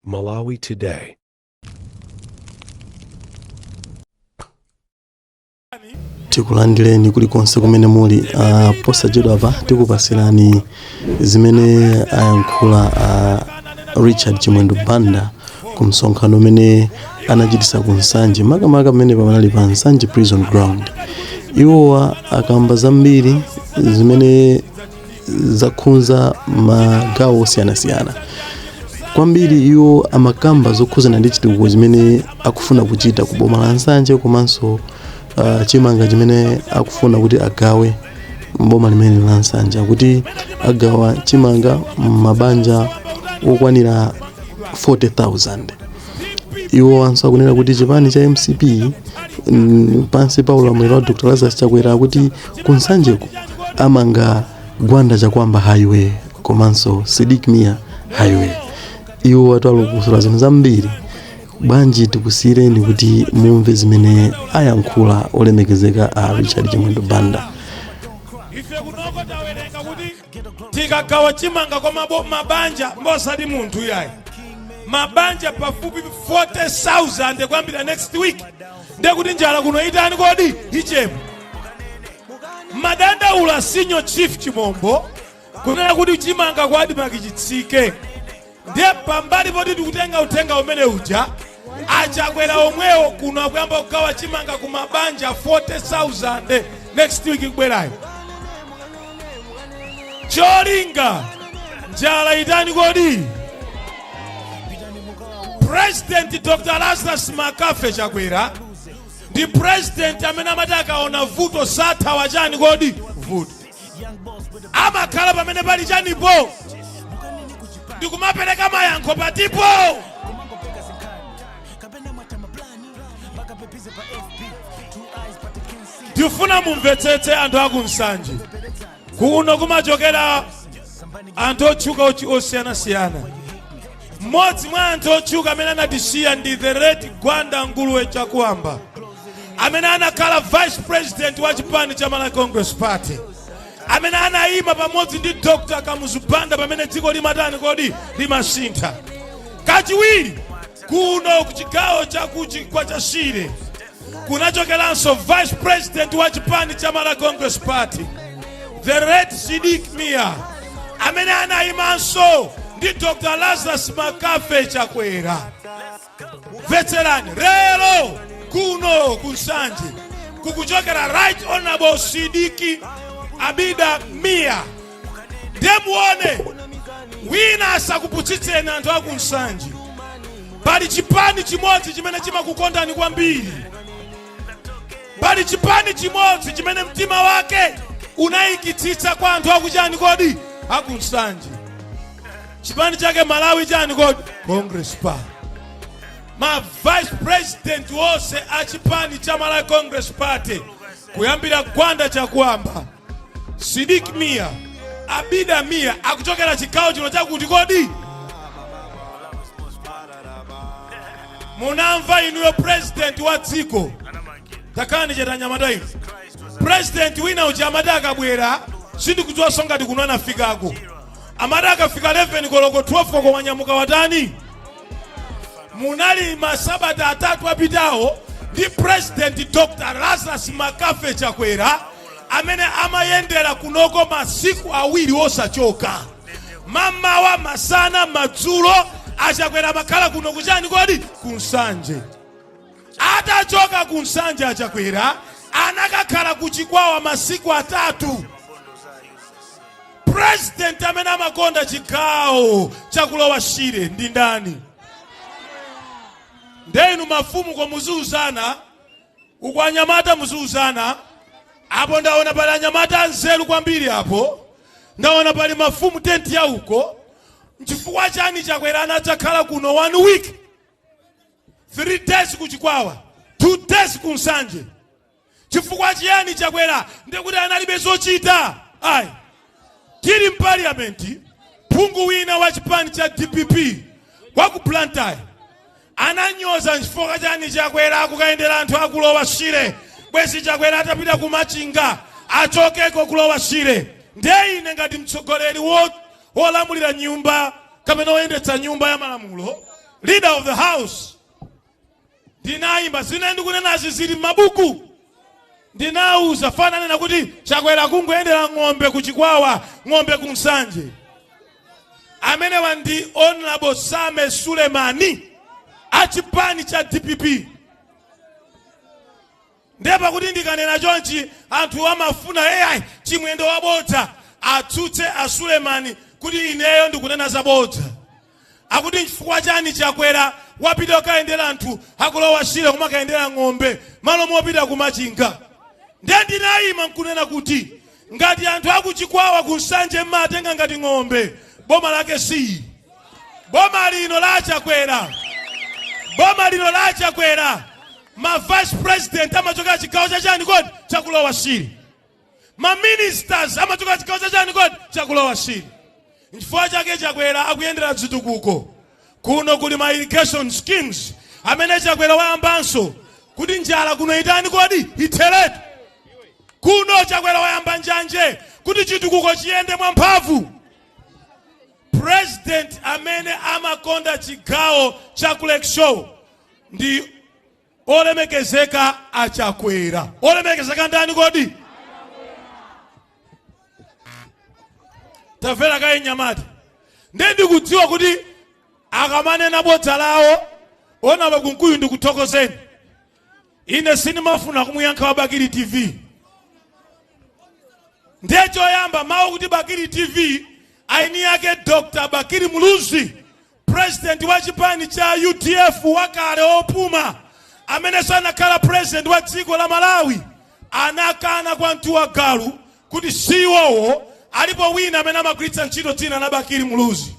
Malawi Today. Tikulandireni kulikonse kumene muli. Posachedwapa tikupasirani zimene ayankhula Richard Chimwendo Banda ku msonkhano umene anachitisa ku Nsanje, makamaka pamene panali pa Nsanje Prison Ground. Iwowa akamba zambiri zimene zakhudza magawo osiyanasiyana kwambiri. Iwo amakamba zokhuzana ndi chitukuko chimene akufuna kuchita ku boma la Nsanje komanso chimanga chimene akufuna kuti agawe mboma limene la Nsanje, akuti agawa chimanga mabanja okwanira 40,000. Iwo anso akunena kuti chipani cha MCP pansi pa ulamuliro wa Dr Lazarus Chakwera akuti ku Nsanjeko amanga Gwanda Chakwamba Highway komanso Sidik Mia Highway. Iwo atalongosola zinthu zambiri. Bwanji tikusiyireni kuti mumve zimene ayankhula olemekezeka a Richard Chimwendo Banda. Ife kunoko tawerenga kuti tikagawa chimanga kwa mabanja, osati munthu yayi, mabanja pafupi 40,000 kuyambira next week, ndekuti njala kuno itani kodi? Ichepa. Madandaula Senior Chief Chimombo kunena kuti chimanga kwa ADMARC chitsike. Ndiye pambali poti tikutenga uthenga umene uja, aChakwera omwewo kuno akuyamba kugawa chimanga ku mabanja 40,000 next week kubwerayo. Cholinga njala itani kodi? President Dr Lazarus McCarthy Chakwera ndi president amene amati akaona vuto sathawa chani kodi? Vuto. Amakhala pamene pali chanipo ndikumapereka mayankho patipo. Tifuna mumvetsetse anthu aku Nsanje. Kuno kumachokera anthu otchuka osiyanasiyana. Mmodzi mwa anthu otchuka amene anatisiya ndi the late Gwanda Nguluwe Chakuamba, amene anakhala vice president wa chipani cha Malawi Congress Party, amene anayima pamodzi ndi Dr Kamuzu Banda pamene dziko limatani kodi? Limasintha. Kachiwiri, kuno ku chigawo cha kuchigwa cha Shire kunachokeranso vice president wa chipani cha Malawi Congress Party, the late Sidik Mia, amene anayimanso ndi Dr Lazarus McCarthy Chakwera. Mvetserani, lero kuno ku Nsanje kukuchokera Right Honorable Sidiki Abida Mia. Ndiye muone, wina asakuputsitseni anthu aku Nsanje. Pali chipani chimodzi chimene chimakukondani kwambiri. Pali chipani chimodzi chimene mtima wake unayikitsitsa kwa anthu akuchani kodi? Aku Nsanje. Chipani chake Malawi chani kodi? Congress Party. Ma vice president wonse a chipani cha Malawi Congress Party, kuyambira Gwanda Chakuamba, Sidik Mia, Abida Mia, akuchokera chigawo chino chakuti kodi? Munamva inuyo president wa dziko, takhalani chete anyamata inu. President wina uja amati akabwera, sindikudziwanso ngati kuno anafikako, amati akafika 11 koloko, 12 koloko wanyamuka watani. Munali masabata 3 apitawo ndi President Dr Lazarus McCarthy Chakwera amene amayendera kunoko masiku 2 osachoka, mamawa, masana, madzulo. AChakwera amakhala kuno kuchani kodi? Ku Nsanje. Atachoka ku Nsanje aChakwera anakakhala ku Chikwawa masiku 3. President amene amakonda chigawo chakulowa Shire ndi ndani? Nde inu mafumu ko muziuzana uku, anyamata muziuzana apo. Ndaona pali anyamata anzeru kwambiri apo, ndaona pali mafumu tenti ya uko. Nchifukwa chani Chakwera anadzakhala kuno 1 week, 3 days ku Chikwawa, 2 days ku Nsanje? Chifukwa chiyani Chakwera? Ndikuti analibe zochita? Ayi. Tili mparliament, phungu wina wa chipani cha DPP wa ku Blantyre ananyoza, nchifukwa chani Chakwera akukayendera anthu akulowa Shire? Bwezi Chakwera atapita ku Machinga, achokeko kulowa Shire. Ndiye ine ngati mtsogoleri wolamulira nyumba kapena woyendetsa nyumba ya malamulo, Leader of the House, ndinayimba. Zimene ndikunenazi zili m'mabuku. Ndinawuza fananena kuti Chakwera kungoyendera ng'ombe kuchikwawa, ng'ombe kunsanje. Amenewa ndi Honorable Sameer Suleman achipani cha DPP. Ndiye pakuti ndikanena chonchi, anthu amafuna AI Chimwendo wabodza, atsutse a Sulemani kuti ineyo ndikunena zabodza. Akuti nchifukwa chani Chakwera wapita kukayendera anthu akulowa Shire, kumakayendera ng'ombe malo mopita kumachinga? Ndiye ndinayima nkunena kuti ngati anthu akuchikwawa, kunsanje, mmatenga ngati ng'ombe, boma lake si boma lino la Chakwera. Boma lino la Chakwera, ma vice president amachokera chigawo chachani kodi? Chakulowa Shire. Ma ministers amachokera chigawo chachani kodi? Chakulowa Shire. Nchifukwa chake Chakwera akuyendera zitukuko. Kuno kuli ma irrigation schemes amene Chakwera wayambanso kuti njala kuno itani kodi? Itheretu. Kuno Chakwera wayamba njanje kuti chitukuko chiyende mwamphamvu. President amene amakonda chigawo cha ku Lakeshore ndi olemekezeka achakwera. Olemekezeka ndani kodi? Tamvera kaye nyamata. Ndiye ndikudziwa kuti akamanena bodza lawo, ona Kunkuyu, ndikuthokozeni. Ine sindimafuna kumuyankha wa Bakili TV. Ndiye choyamba, mawu kuti Bakili TV, aini yake Dr Bakili Muluzi, president wa chipani cha UDF wakale opuma, amene sanakhala president wa dziko la Malawi, anakana kwa mtu galu kuti siwowo. Alipo wina amene amagwiritsa ntchito dzina la Bakili Muluzi.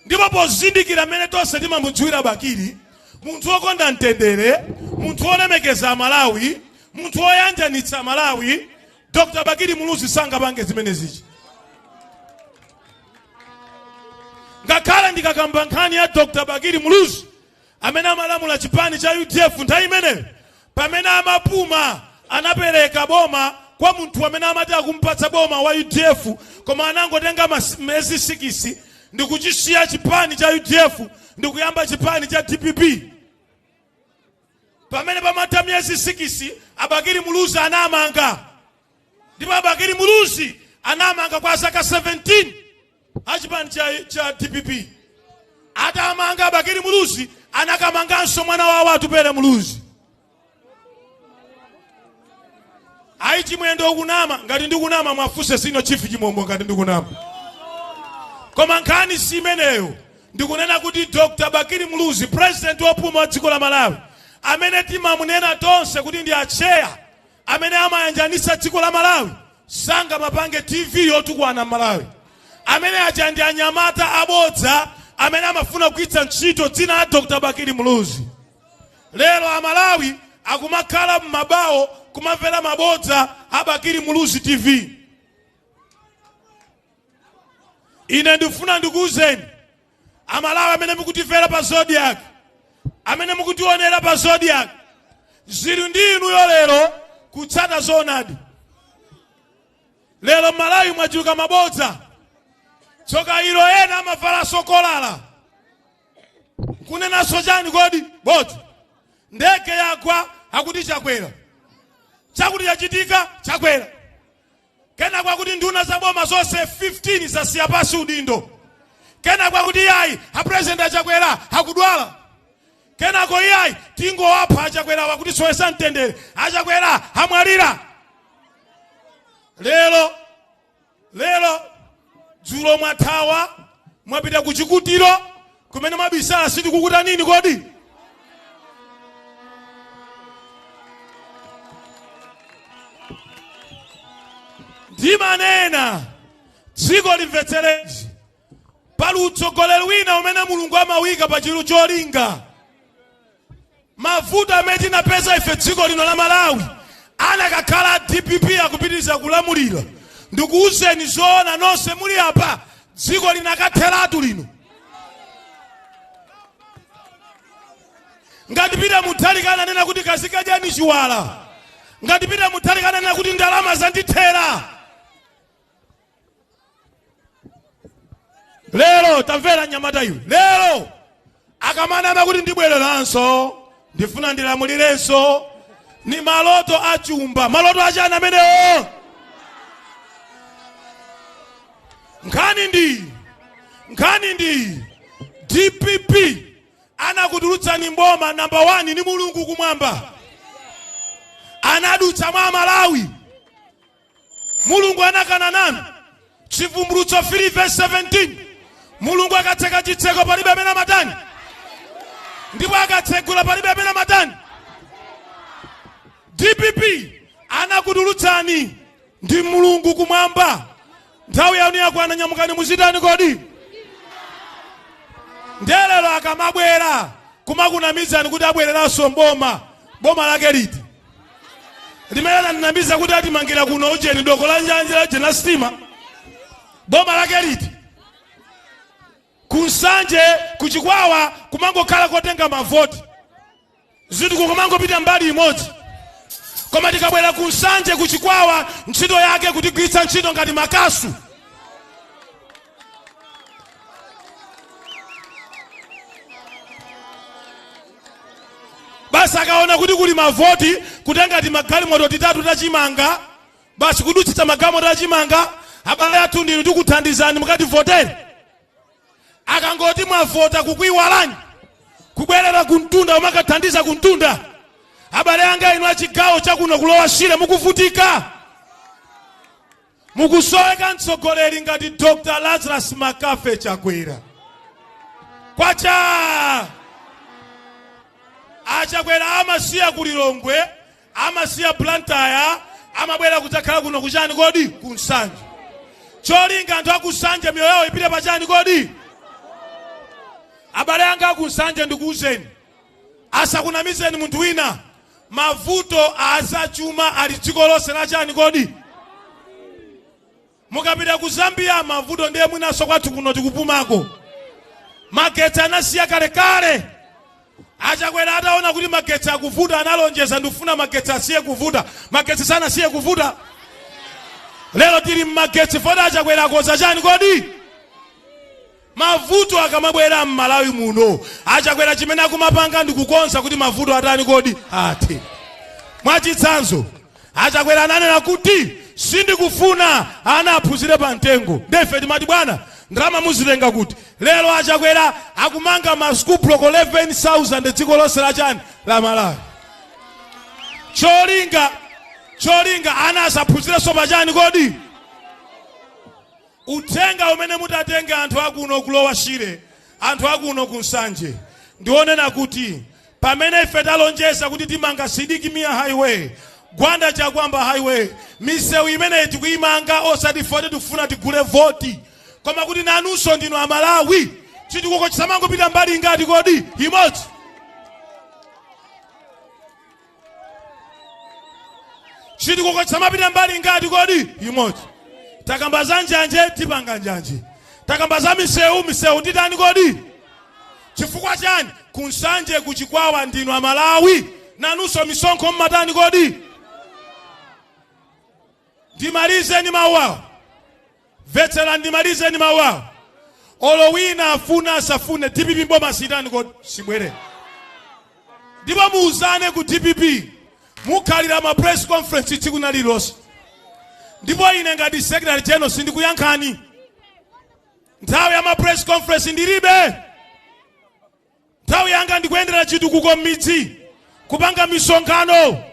Ndipo pozindikira mmene tonse timamudziwira Bakili, munthu wokonda mtendere, munthu wolemekeza Malawi, munthu woyanjanitsa Malawi, Dr Bakili Muluzi sangapange zimene zichi. Ngakhale ndikakamba nkhani ya Dr Bakili Muluzi amene amalamula chipani cha UDF nthawi imeneyo, pamene amapuma anapereka boma kwa munthu amene amati akumpatsa boma wa UDF, koma anangotenga miyezi 6 ndikuchisiya chipani cha UDF ndikuyamba chipani cha DPP. Pamene pamatha miyezi 6, Abakili Muluzi anamanga. Ndipo Abakili Muluzi anamanga kwa zaka 17 achipani cha DPP. Atamanga Abakili Muluzi, anakamanganso mwana wawo Atupele Muluzi. Ayi, Chimwendo ukunama. Ngati ndikunama, mwafuse sino Chief Chimombo ngati ndikunama. Koma nkhani si imeneyo. Ndikunena kuti Dr Bakili Muluzi, president wopuma wa dziko la Malawi, amene timamunena tonse kuti ndi acheya amene amayanjanitsa dziko la Malawi, sangamapange TV yotukwana Malawi. Amene aja ndi anyamata abodza amene amafuna kugwiritsa ntchito dzina la Dr Bakili Muluzi. Lero Amalawi akumakhala m'mabawo kumamvera mabodza a Bakili Muluzi TV. Ine ndifuna ndikuwuzeni Amalawi amene mukutimvera pa Zodiak, amene mukutionera pa Zodiak, zili ndi inuyo lero kutsata zoonadi. Lero Malawi mwachuluka mabodza. Tsoka ilo, ena amavala kolala, kunenanso chani kodi? Bodza. Ndege yagwa, akuti Chakwera. Chakuti chachitika, Chakwera. Kenako akuti nduna za boma zonse 15 zasiya pasi udindo. Kenako akuti iyayi, apresident Achakwera akudwala. Kenako iyayi, tingowapha Achakwera, wakuti sowesa mtendere, Achakwera amwalira. Lero, lero dzulo mwathawa, mwapita ku chikutiro kumene mwabisala. Sitikukuta nini kodi? Ndimanena dziko limvetserezi, pali utsogoleri wina umene Mulungu amawika pa chilu cholinga. Mavuto amene tinapeza ife dziko lino la Malawi, anakakhala DPP akupitiriza kulamulira, ndikuwuzeni zoona nonse muli apa, dziko linakatheratu lino. Ngati Peter Mutharika ananena kuti kazikadyani chiwala, ngati Peter Mutharika ananena kuti ndalama zandithera. Lero tamvera nyamata iwe. Lero akamanama kuti ndibwereranso, ndifuna ndilamulirenso, ni maloto achumba. Maloto achana amenewo. Nkhani ndi DPP anakutulutsani mboma namba 1 ni Mulungu kumwamba. Anadutsa mwa Malawi. Mulungu anakana nanu. Chivumbulutso 3:17. Mulungu akatseka chitseko palibe amene amatani, ndipo akatsegula palibe amene amatani. DPP anakutulutsani ndi Mulungu kumwamba. Nthawi yanu yakwana, nyamukani muzitani kodi? Ndelero akamabwera kumakunamizani kuti abwereranso mboma. Boma lake liti? Limene ananamiza kuti atimangira kuno ujeni doko la njanja la jena sitima. Boma lake liti? Kunsanje kuchikwawa kumangokhala kotenga mavoti, zinthu kumangopita mbali imodzi. Koma tikabwera kunsanje kuchikwawa, ntchito yake kutigwiritsa ntchito ngati makasu. Basi akaona kuti kuli mavoti, kutenga ti magalimoto titatu tachimanga, basi kudutsitsa magalimoto tachimanga. Abale athu ndinu tikuthandizani mukativotere. Akangoti mwavota kukuiwalani, kubwerera kuntunda umakathandiza kuntunda. Abale anga inu achigawo chakuno kulowa Shire mukuvutika, mukusoweka mtsogoleri ngati Dr. Lazarus Makafe Chakwera. Kwacha achakwera amasiya kulilongwe, amasiya Blantyre, amabwera kudzakhala kuno kuchani kodi? Kunsanje. Cholinga anthu akusanje miyoyo yawo ipite pachani kodi? Abale anga akunsanje ndikuwuzeni, asakunamizeni munthu wina. Mavuto azachuma ali dziko lonse la chani kodi? Mukapita ku Zambia mavuto ndiye mwinaso kwathu kuno tikupumako. Magetsi anasiya kalekale. Achakwera ataona kuti magetsi akuvuta analonjeza ndikufuna magetsi asiye kuvuta. Magetsi sanasiye kuvuta. Lero tili mmagetsi fota achakwera akoza chani kodi? Mavuto akamabwera m'Malawi muno, achakwera chimene akumapanga ndikukonza kuti mavuto atani kodi? Athe. Mwachitsanzo, achakwera ananena kuti sindikufuna ana aphunzire pa mtengo. Ndefe timati bwana ndalama muzitenga kuti. Lero achakwera akumanga ma school block 11,000 dziko lonse la chani la Malawi. Cholinga ana asaphunzirenso pa chani kodi? Uthenga umene mutatenga anthu akuno kulowa Shire, anthu akuno kunsanje, ndionena kuti pamene ife talonjeza kuti timanga Sidiki Mia Highway, Gwanda Chakwamba Highway, misewu imeneyi tikuyimanga osati foti tikufuna tigule voti, koma kuti nanunso ndinu Amalawi. Chitukuko chisamangopita mbali ingati kodi? Imodzi. Chitukuko chisamapita mbali ingati kodi? Imodzi. Takamba za njanje tipanga njanje, takamba za misewu misewu titani kodi? Chifukwa chani? Kunsanje kuchikwawa ndinu Amalawi, nanunso misonkho mmatani kodi? Ndimalizeni mawu awo, mvetsera, ndimalizeni mawu awo. Olo wina afuna asafune, DPP mboma sitani kodi? Sibwere. Ndipo muuzane ku DPP mukhalira ma press conference tsiku lililonse. Ndipo ine ngati secretary general sindikuyankhani. Nthawi ya ma press conference ndilibe. Nthawi yanga ndikuyendera chitukuko m'midzi, kupanga misonkhano,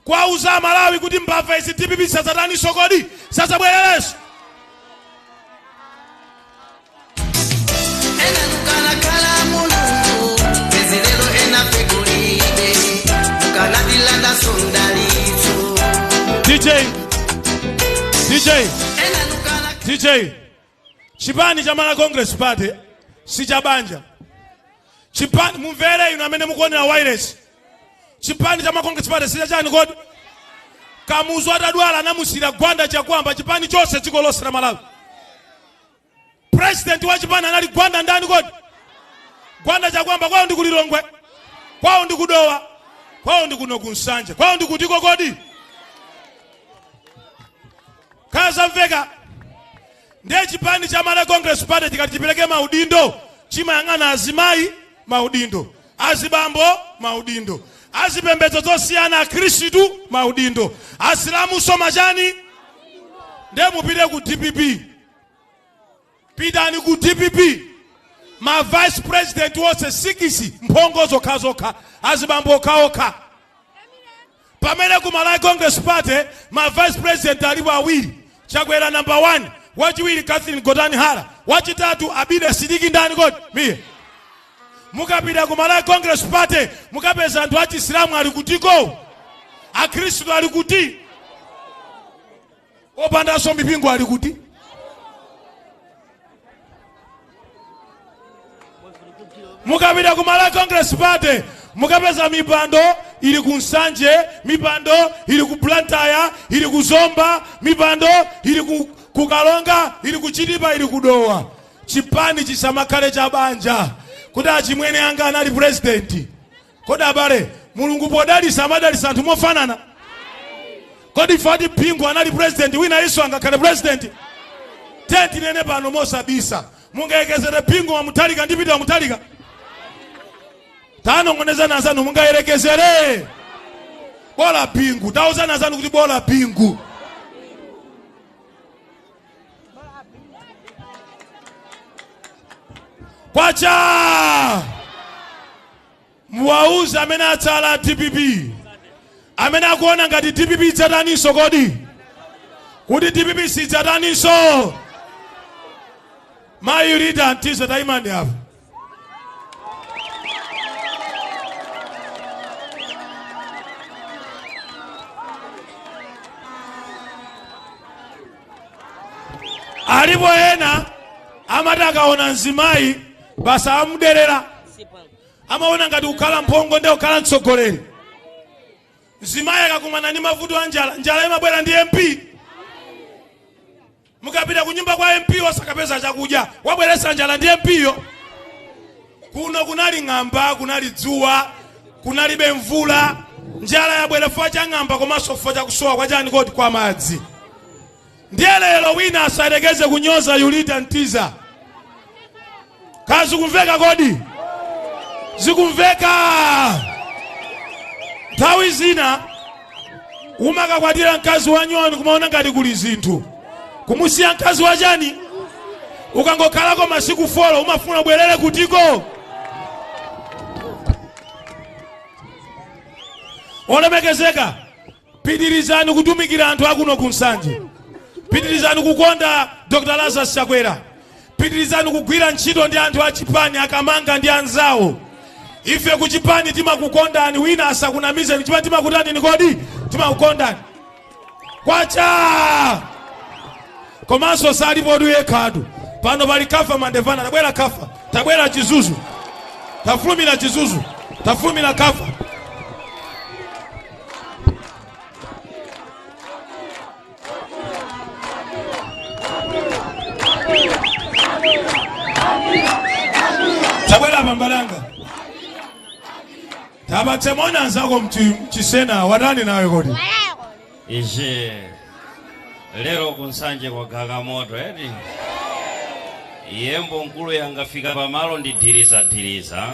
kuwauza Amalawi kuti mbava izi DPP sazataninso kodi? Sazabwererenso. Ena nukanakhala Mulungu pezilelo ena fekulibe ukanatilanda sondalitso. DJ, DJ, Ena nukana DJ, chipani cha Malawi Congress Party si cha banja. Chipani, mumvere inu amene mukuonera wireless. Chipani cha Malawi Congress Party si cha chani kodi? Kamuzu atadwala anamusira Gwanda Chakwamba chipani chonse dziko lonse la Malawi. President wa chipani anali Gwanda ndani kodi? Gwanda Chakwamba. Kwawo ndi kulilongwe, kwawo ndi kudowa, kwawo ndi kuno kunsanje, kwawo ndi kutiko kodi? Kaya zamveka. Ndiye chipani cha Malawi Congress Party chikati chipereke maudindo, chimayang'ana azimayi maudindo, azibambo maudindo, azipembedzo zosiyana, akhristu maudindo, asilamu somachani. Ndiye mupite ku DPP, pitani ku DPP, ma vice president wonse 6 mphongo zokhazokha, azibambo okhaokha. Pamene ku Malawi Congress Party ma vice president alipo awiri, Chakwera number 1, wachiwiri Catherine Gotani Hara, wachitatu Abida Sidiki ndani kodi miye. Mukapita ku Malawi Congress Party mukapeza anthu achisilamu ali kutiko, akhristu ali kuti, opandanso mipingo ali kuti. Mukapita ku Malawi Congress Party mukapeza mipando ili ku Nsanje, mipando ili ku Blantyre, ili ku Zomba, mipando ili ku Kalonga, ili ku Chitipa, ili ku Dowa. Chipani chisamakhale cha banja kuti achimwene anga anali president. Kodi abale, Mulungu podalisa amadalisa anthu mofanana? Kodi fati Bingu anali president, wina iso angakhale president? Tinene pano mosabisa, mungayerekezere Bingu wa Mutharika ndi Peter wa Mutharika? Tanong'onezana anzanu, mungayerekezere? Bola Bingu. Tauzana anzanu kuti bola Bingu. Kwacha muwauze amene atsala DPP, amene akuona ngati DPP idzataninso. Kodi kuti DPP sidzataninso? Mayi Rita Mtiza, tayimani apa. Alipo ena amati akaona mzimayi basa amuderera, amaona ngati kukhala mphongo ndi kukhala mtsogoleri. Mzimayi akakumana ndi mavuto a njala, njala imabwera ndi MP. Mukapita kunyumba kwa MP osakapeza chakudya, wabweretsa njala ndi MP yo. Kuno kunali ng'amba, kunali dzuwa, kunalibe mvula, njala yabwera chifukwa cha ng'amba komanso chifukwa cha kusowa kwa chani kodi, kwa madzi. Ndiye lero wina asayerekeze kunyoza Yulita Mtiza. Kazikumveka kodi? Zikumveka. Nthawi zina umakakwatira mkazi wa nyoni kumaona ngati kuli zinthu, kumusiya mkazi wa chani, ukangokhalako masiku 4 umafuna ubwerere kutiko. Olemekezeka, pitirizani kutumikira anthu akuno ku Nsanje, pitirizani kukonda Dr. Lazarus Chakwera, pitirizani kugwira ntchito ndi anthu achipani akamanga ndi anzawo. Ife kuchipani timakukondani, wina asakunamizeni, chipani timakutani ni kodi, timakukondani. Kwacha komanso salipodu yekhatu pano, pali Kafa Mandevana. Tabwera Kafa, tabwera Chizuzu, tafulumira Chizuzu, tafulumira Kafa. Tabwera pambalanga, tabatsemona anzako mchisena watani nawe kodi? Ishe lero kunsanje kwagaka moto eti yembo nkulu yangafika pamalo ndi dhiriza dhiriza.